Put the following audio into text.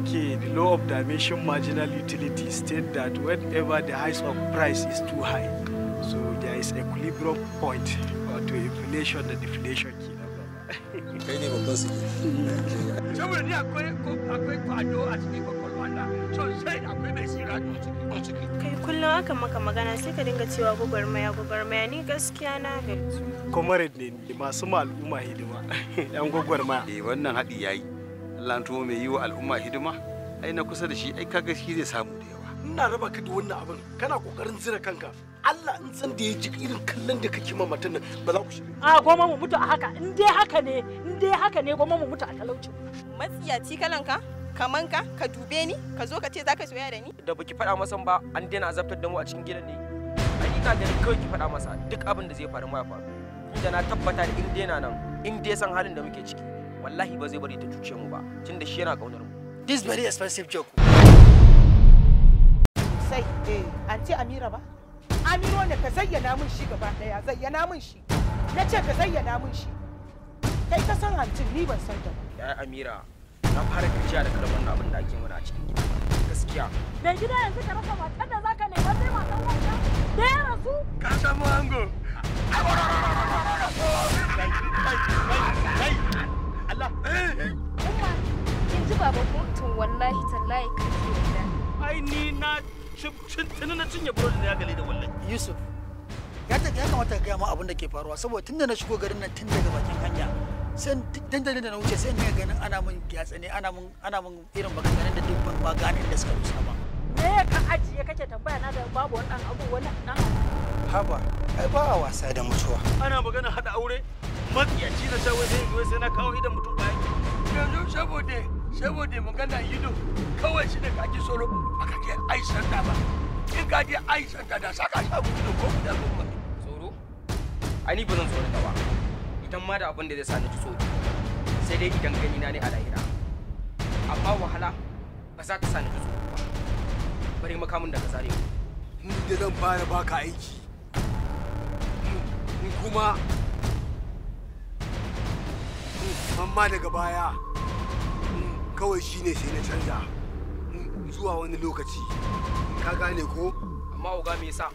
Yake the law of dimension marginal utility state that whenever the highest of price is too high, so there is equilibrium point wato inflation da deflation kenan baba. Kai ne babban su. Saboda ni akwai kwado a cikin kwakwalwa na sosai, akwai mai tsira a ciki. Kai kullum aka maka magana sai ka dinga cewa gwagwarmaya gwagwarmaya, ni gaskiya na gaji. Comrade ne ni, masu ma al'umma hidima, yan gwagwarmaya. Eh, wannan haɗi yayi. Allah tuwo mai yi wa al'umma hidima, ai na kusa da shi, ai kaga shi zai samu da yawa. Ina raba ka da wannan abin, kana kokarin zira kanka. Allah in san da ya ji irin kallon da kake ma matan nan ba za ku shirya. A goma mu mutu a haka, in dai haka ne, in dai haka ne goma mu mutu a talauci. Matsiyaci kalanka, kaman ka, ka dube ni, ka zo ka ce za ka soya da ni. Da baki faɗa masa ba, an daina azabtar da mu a cikin gidan ne. Ai ina ganin kawai ki faɗa masa duk abin da zai faru ma ya faru. Inda na tabbata da in daina nan, in dai san halin da muke ciki, wallahi ba zai bari ta cuce mu ba, tunda shi yana kaunar mu. This very expensive joke. Sai, eh, anti Amira ba? Amiro ne ka zayyana min shi gaba daya, zayyana min shi. Na ce ka zayyana min shi. Kai ka san antin, ni ban san ta ba. Ya Amira, na fara gajiya da kalmar abin da ake mana a cikin gida. Gaskiya. Mai gida yanzu ka rasa matar da zaka nema sai matan wanka. Da ya rasu. Ka samu ango. Allah. Umma, kin ji baba ko? To wallahi tallahi kake yarda. Ai ni na tuni na cinye burodi na ya gale da wallahi. Yusuf, ya kamata ka gaya ma abin da ke faruwa, saboda tun da na shigo garin nan tun daga bakin hanya sai dandalin da na wuce sai ina ganin ana mun gyatsane, ana mun irin maganganun da duk ban ma gane inda suka rusa ba. Me ka ajiye kake tambaya na da babu wani dan abu wani dan abu. Haba, ai ba a wasa da mutuwa. Ana magana hada aure, matsiyaci na sha wai sai na kawo idan mutum bayan. Yanzu saboda magana ido kawai shi da kaki tsoro baka je ai sanda ba. In ka je ai sanda da saka samu ido ko da goma. Tsoro? Ai ni ba zan tsoro ba. Idan ma da abin da zai sa ni ji tsoro, sai dai idan gani na ne a lahira. Amma wahala ba za ta sa ni ji tsoro ba. Bare makamin daga zare mu. Ni da zan fara baka aiki. In kuma amma daga baya kawai shine sai na canza zuwa wani lokaci, ka gane ko? Amma oga me yasa?